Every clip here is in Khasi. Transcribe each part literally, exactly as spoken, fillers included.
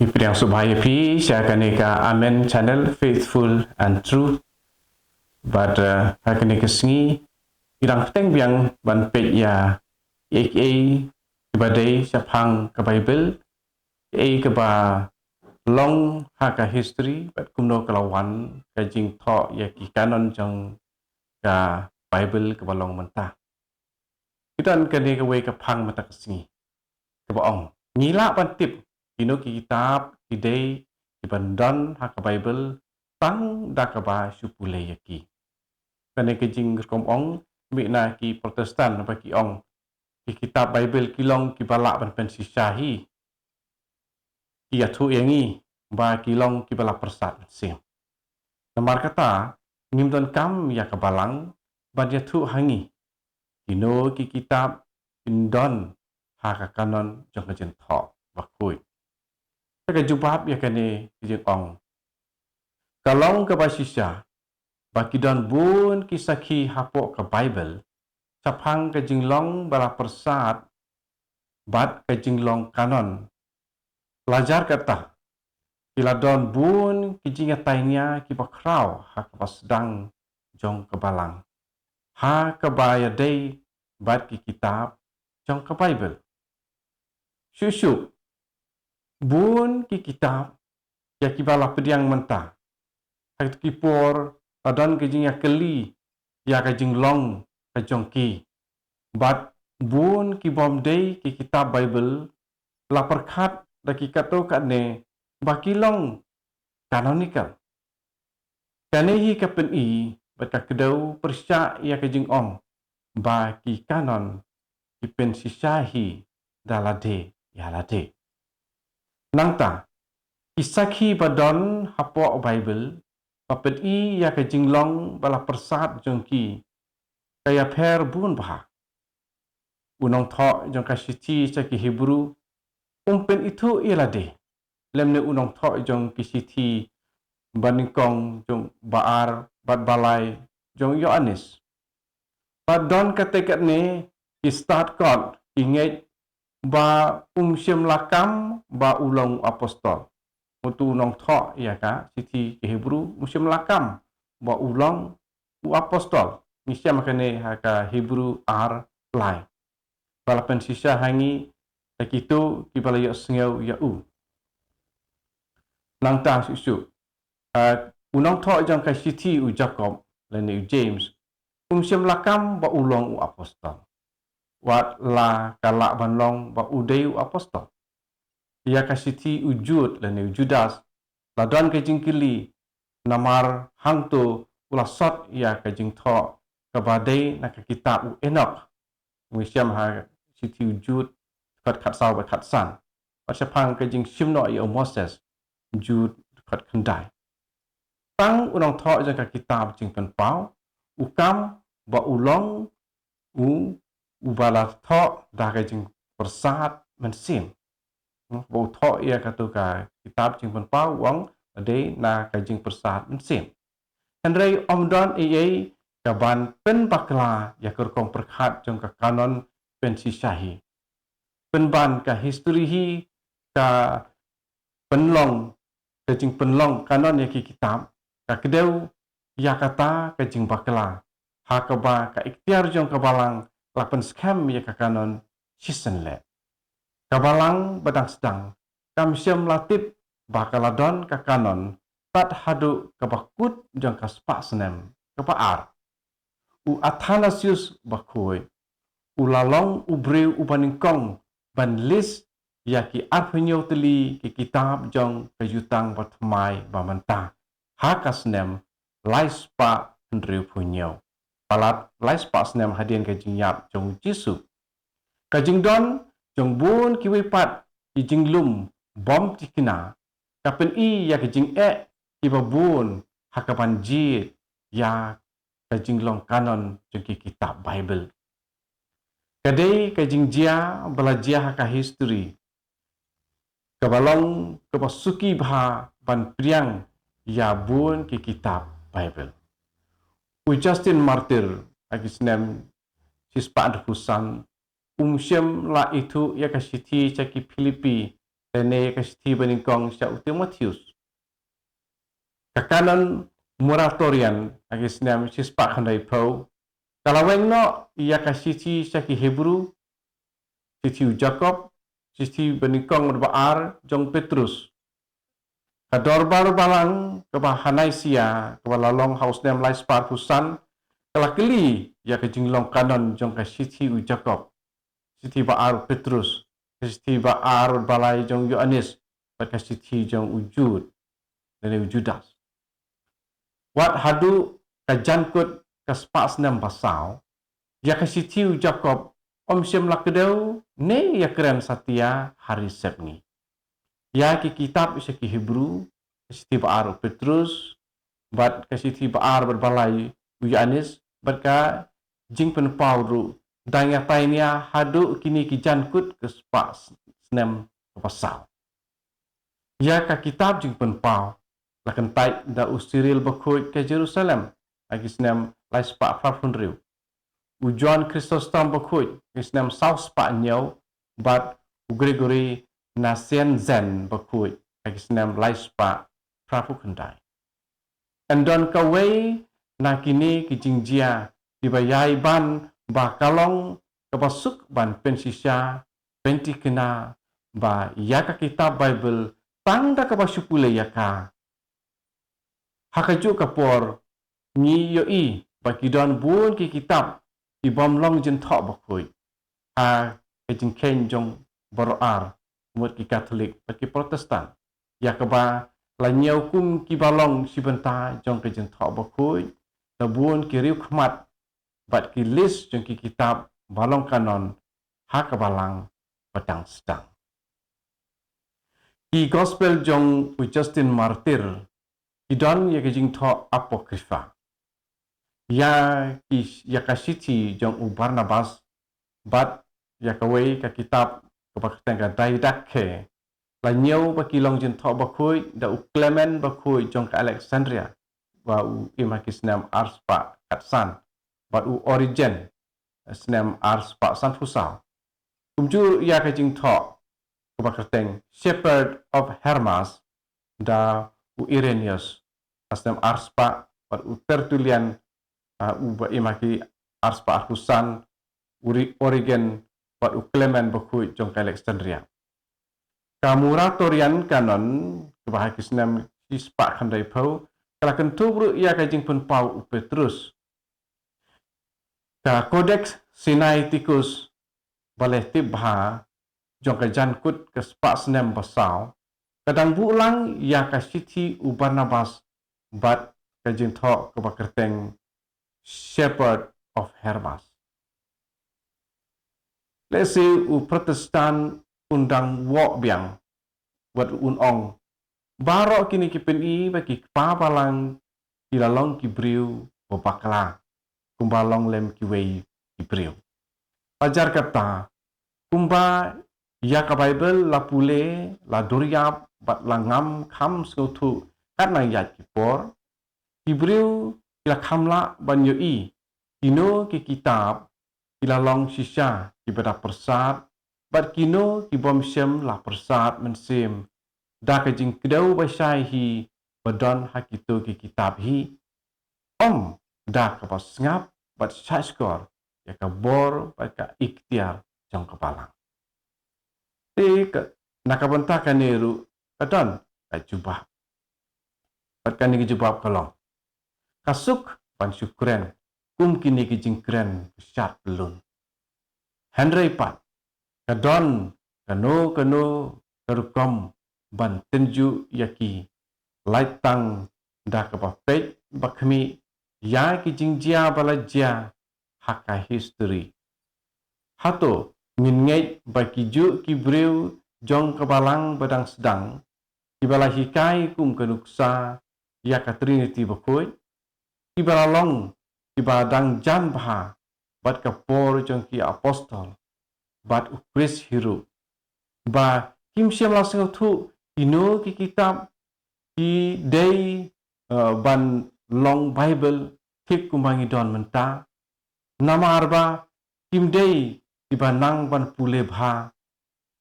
Ngi pdiang sngewbha ïa phi sha kane ka Amen Channel, Faithful and True. Bad, eh, ha kane ka sngi ngi dang bteng biang ban peit ïa kiei kiei kiba dei shaphang ka Baibl, kiei kaba long ha ka history, bad kumno ka la wan ka jingthoh ïa ki kanon jong ka Baibl kaba long mynta. Ki don kane kawei ka phang mynta ka sngi kaba ong, ngi lah ban tip kino ki kitab ki dei kiban don ha ka Baibl tang da kaba shu pule ïa ki. Kane ka jingrukom ong mih na ki Protestant ba ki ong ki kitab Baibl ki long kiba lah ban pynshisha hi, ki ïathuh ïa ngi ba ki long kiba la pyrsad mynsiem. Namar kata ngim donkam ïa ka Balang ban ïathuh ha ngi kino ki kitab kin don ha ka kanon jong ka jingthoh bakhuid. Te ka jubab ïa kane ka jingong ka long kaba shisha ba ki don bun ki sakhi hapoh ka Baibl shaphang ka jinglong ba la pyrsad bad ka jinglong kanon. La jar kata, ki la don bun ki jingïatainia kiba khraw ha kaba sdang jong ka Balang ha kaba ïadei bad ki kitab jong ka Baibl. Shuh shuh bun ki kitab ïa kiba la pdiang mynta ha kito ki por la don ka jingïakylli ïa ka jinglong ka jong ki. Bad bun kibym dei ki kitab Baibl la pyrkhat da ki katto katne ba ki long canonical. Kane hi ka pyni bad ka kdew pyrshah ïa ka jingong ba ki kanon ki pynshisha hi da lade ïa lade. Nangta ki sakhi ba don hapoh Baibl ba pyni ïa ka jinglong ba la pyrsad jong ki ka ïapher bun bha. U nongthoh jong ka shithi sha ki Hebru um pynithuh ïa lade lymne u nongthoh jong ki shithi ba nyngkong jong ba ar bad ba lai jong Ïoannis. Bad don kata katne ki stad kot ki ngeit ba um shym la kam ba u long u apostol. Utu u nongthoh ïa ka shithi ki Hebru um shym la kam ba u long u apostol. Ngi shem kane ha ka Hebru ar lai. Ba la pynshisha ha ngi da kito kiba la ïohsngew ïa u. Nangta shuh shuh, eh, u nongthoh jong ka shithi u Jakob lane u James um shym la kam ba u long u apostol. Wat la ka lah ban long ba u dei u apostol. Ïa ka shithi u Jud lane u Judas la don ka jingkylli namar hangto u la sot ïa ka jingthoh kaba dei na ka kitab u Enok. Ngi shem ha shithi u Jud dkhot khatsaw bad khatsan. Bad shaphang ka jingshim noh ïa u Moses, Jud dkhot khyndai. Tang u nongthoh jong ka kitab Jingpynpaw u kam ba u long u uba la thoh da ka jingpyrsad mynsiem. Hmm, ba u thoh ïa kato ka kitab Jingpynpaw u ong ba dei na ka jingpyrsad mynsiem. Hynrei ym don ei ei kaban pynbakla ïa ka rukom pyrkhat jong ka kanon pynshisha hi. Pynban ka history hi ka pynlong, ka jingpynlong kanon ïa ki kitab ka kdew ïa kata ka jingbakla ha kaba ka iktiar jong ka Balang la pynskhem ïa ka kanon shisien leh. Ka Balang ba dang sdang kam shym la tip ba ka la don ka kanon tad haduh kaba kut jong ka spah snem kaba ar. U Athanasius Bakhuid u la long u briew uba nyngkong ban list ïa ki arphew hynñiew tylli ki kitab jong ka Jutang Bathymmai ba mynta ha ka snem lai spah hynriewphew hynñiew, palat lai spah snem hadien ka jingïap jong u Jisu. Ka jingdon jong bun kiwei pat ki jinglum bym tikna ka pyni ïa ka jingeh kiba bun ha kaban jied ïa ka jinglong kanon jong ki kitab Baibl. Ka dei ka jingjia ba la jia ha ka history kaba long kaba suki bha ban pdiang ïa bun ki kitab Baibl. U Justin Martyr ha ki snem shispah hynriewphew san um shym la ithuh ïa ka shithi sha ki Philippi lane ka shithi banyngkong sha u Timotheus. Ka kanon Muratorian ha ki snem shispah khyndai phew ka la weng noh ïa ka shithi sha ki Hebru, shithi u Jakob, shithi banyngkong bad ba ar jong Petrus. Ka dorbar balang kaba ha Nicaea kaba la long ha u snem lai spah arphew san ka la kylli ïa ka jinglong kanon jong ka shithi u Jakob, shithi ba ar u Petrus, ka shithi ba ar bad ba lai jong u Ïoannis, bad ka shithi jong u Jud, lane u Judas. Wat haduh ka jankut ka spah snem ba saw, ïa ka shithi u Jakob ym shym la kdew ne ïakren satia ha ri sepngi. Ïa ki kitab sha ki Hebru, ka shithi ba ar u Petrus, bad ka shithi ba ar bad ba lai u Ïoannis, bad ka Jingpynpaw ruh dang ïatai nia haduh kine ki jankut ka spah snem kaba saw. Ïa ka kitab Jingpynpaw la kyntait da u Cyril bakhuid ka Jerusalem ha ki snem lai spah phra phew hynriew, u John Chrysostom bakhuid ha ki snem saw spah hynñiew, bad u Gregory Nacianzen bakhuid ha ki snem lai spah phra phew khyndai. Yn don kawei na kine ki jingjia kiba ïai ban ba ka long kaba suk ban pynshisha, pyntikna ba ïa ka kitab Baibl tang da kaba shu pule ïa ka. Ha kajuh ka por ngi ïohi ba ki don bun ki kitab ki bym long jingthoh bakhuid ha ka jingkheiñ jong baroh ar, mut ki Katholik bad ki Protestant, ïa kaba la ñiew kum kiba long shi bynta jong ka jingthoh bakhuid da bun ki riewkhmat bad ki list jong ki kitab ba long kanon ha ka Balang ba dang sdang. Ki Gospel jong u Justin Martyr ki don ïa ka jingthoh Apocrypha, ïa ki, ïa ka shithi jong u Barnabas, bad ïa kawei ka kitab kaba kyrteng ka Didache, la ñiew ba ki long jingthoh bakhuid da u Clement bakhuid jong ka Alexandria, ba u im ha ki snem ar spah khatsan, bad u Origen snem ar spah sanphew saw. Kumjuh ïa ka jingthoh kaba kyrteng Shepherd of Hermas da u Irenaeus ha snem ar spah, bad u Tertullian, ah, uba im ha ki ar spah arphew san, u Ri-, Origen bad u Clement bakhuid jong ka Alexandria. Ka Muratorian Canon kaba ha ki snem shi spah khyndai phew ka la kynthup ruh ïa ka Jingpynpaw u Petrus. Ka Codex Sinaiticus ba la tip bha jong ka jankut ka spah snem ba saw ka dang buh lang ïa ka shithi u Barnabas bad ka jingthoh kaba kyrteng Shepherd of Hermas. Lehse u Protestant un dang wok biang, wat un ong, baroh kine ki pyni ba ki kpa balang ki la long ki briew ba bakla kumba long lem kiwei ki briew. Hajar kata, kumba ïa ka Baibl la pule, la duriap bad la ngam kham sngewthuh kat nang ïaid ki por, ki briew ki la kham lah ban ïohi kino ki kitab ki la long shisha kiba da pyrsad bad kino ki bym shym la pyrsad mynsiem da ka jingkdew ba shai hi ba don ha kito ki kitab hi, ym da kaba sngap bad shahshkor ïa ka bor bad ka iktiar jong ka Balang. Te ka, na ka bynta kane ruh ka don ka jubab. Bad kane ka jubab ka long, ka suk ban shu kren kum kine ki jingkren ba shad pyllun. Hynrei pat ka don kano kano ka rukom ban tynjuh ïa ki, lait tang da kaba peit ba khmih ïa ki jingjia ba la jia ha ka history. Hato ngin ngeit ba ki juh ki briew jong ka Balang ba dang sdang, kiba la hikai kum ka nuksa ïa ka Trinity bakhuid, kiba la long kiba dang jan bha bad ka por jong ki apostol bad u Khrist hi ruh, ba kim shym la sngewthuh kino ki kitab ki dei, eh, ban long Baibl thik kumba ngi don mynta, namar ba kim dei kiba nang ban pule bha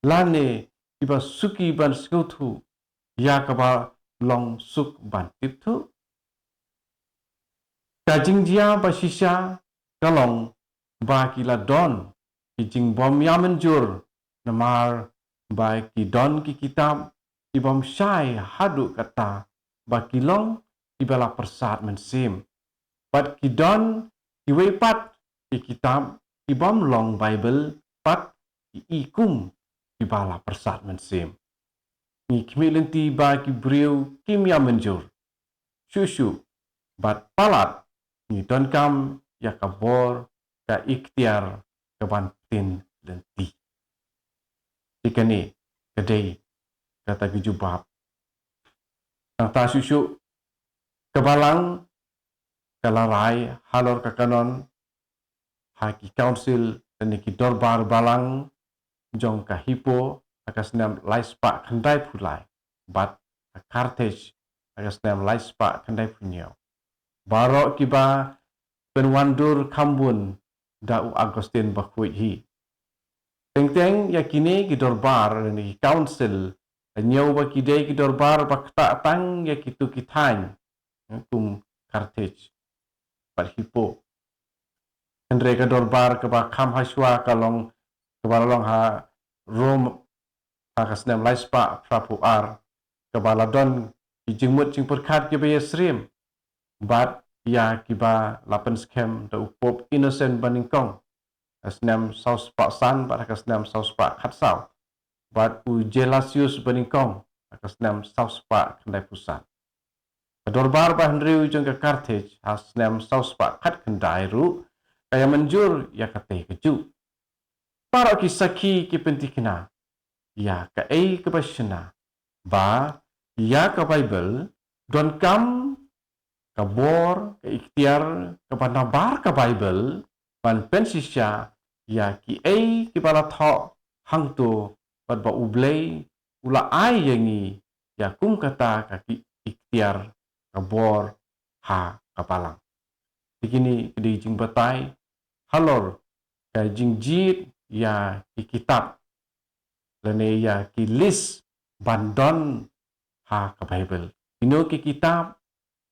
lane kiba suki ban sngewthuh ïa kaba long suk ban tip thuh? Ka jingjia ba shisha ka long ba ki la don ki jingbym ïamynjur, namar ba ki don ki kitab ki bym shai haduh katta ba ki long kiba la pyrsad mynsiem. Bad ki don kiwei pat ki kitab ki bym long Baibl pat ki i kum kiba la pyrsad mynsiem. Ngi khmih lynti ba ki briew kim ïamynjur shuh shuh, bad palat ngi donkam ïa ka bor, ka iktiar ka ban pynlynti. Te kane ka dei kata ka jubab. Nangta shuh shuh ka Balang ka la rai halor ka Canon ha ki council lane ki dorbar Balang jong ka Hippo ha ka snem lai spah khyndai phew lai, bad ha Carthage ha ka snem lai spah khyndai phew hynñiew. Baroh kiba pynwandur kham bun da u Augustine bakhuid hi. Teng teng ïa kine ki dorbar lane ki council, hynñiew ba ki dei ki dorbar ba ktah tang ïa kitu ki thaiñ, kum Carthage bad Hippo. Hynrei ka dorbar kaba kham hashwa ka long kaba la long ha Rome ha ka snem lai spah phra phew ar, kaba la don ki jingmut jingpyrkhat kiba ïasyriem bad ïa kiba la pynskhem da u Pope Innocent banyngkong ha snem saw spah san bad ha ka snem saw spah khatsaw, bad u Gelasius banyngkong ha ka snem saw spah khyndai phew san. Ka dorbar ba hynriew jong ka Carthage ha snem saw spah khatkhyndai ruh ka ïamynjur ïa katei kajuh. Baroh ki sakhi ki pyntikna ïa kaei kaba shna ba ïa ka Baibl donkam ka bor, ka iktiar kaba nabar ka Baibl ban pynshisha ïa kiei kiba la thoh hangto, bad ba U Blei u la ai ïa ngi ïa kum kata ka ki iktiar ka bor ha ka Balang. Te kine ki dei jingbatai halor ka jingjied ïa ki kitab lane ïa ki list ban don ha ka Baibl. Kino ki kitab,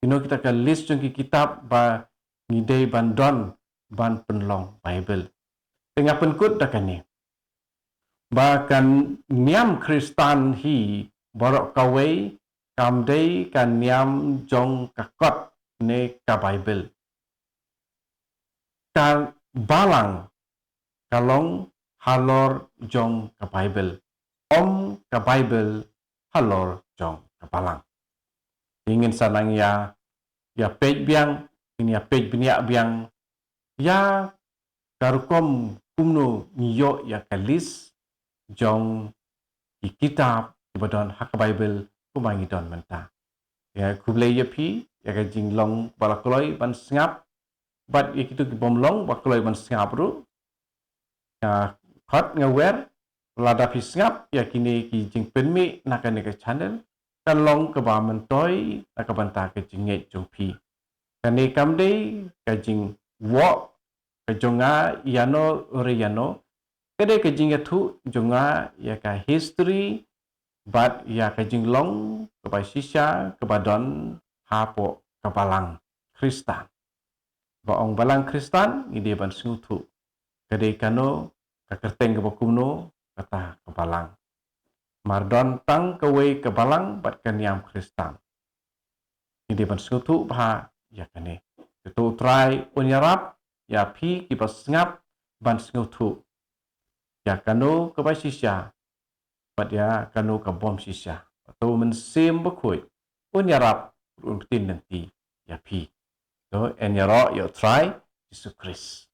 kino kita ka list jong ki kitab ba ngi dei ban don ban pynlong Baibl. Te nga pynkut da kane ba ka niam Khristan hi baroh kawei kam dei ka niam jong ka kot ne ka Baibl. Ka Balang ka long halor jong ka Baibl, ym ka Baibl halor jong ka Balang. Te ngin sa nang ïa, ïa peit biang, ngin ïa peit bniah biang ïa ka rukom kumno ngi ïoh ïa ka list jong ki kitab kiba don ha ka Baibl kumba ngi don mynta. Ïa, khublei ïa phi ïa ka jinglong ba la kloi ban sngap, bad ïa kito ki bym long ba kloi ban sngap ruh. Nga khot nga wer, lada phi sngap ïa kine ki jingpynmih na kane ka channel, kan long kaba myntoi na ka bynta ka jingngeit jong phi. Kane kam dei ka jingwoh ka jong nga ïano re ïano, ka dei ka jingïathuh jong nga ïa ka history bad ïa ka jinglong kaba shisha kaba don hapoh ka Balang Khristan. Ba ong Balang Khristan, ngi dei ban sngewthuh ka dei kano, ka kyrteng kaba kumno kata ka Balang. Mar don tang kawei ka Balang bad ka niam Khristan. Ngi dei ban sngewthuh bha ïa kane. Te to U Trai un ïarap ïa phi kiba sngap ban sngewthuh ïa kano kaba shisha bad ïa kano ka bym shisha. Bad to U Mynsiem Bakhuid un ïarap, un pynlynti ïa phi. To ngin ïaroh ïa U Trai Jisu Khrist.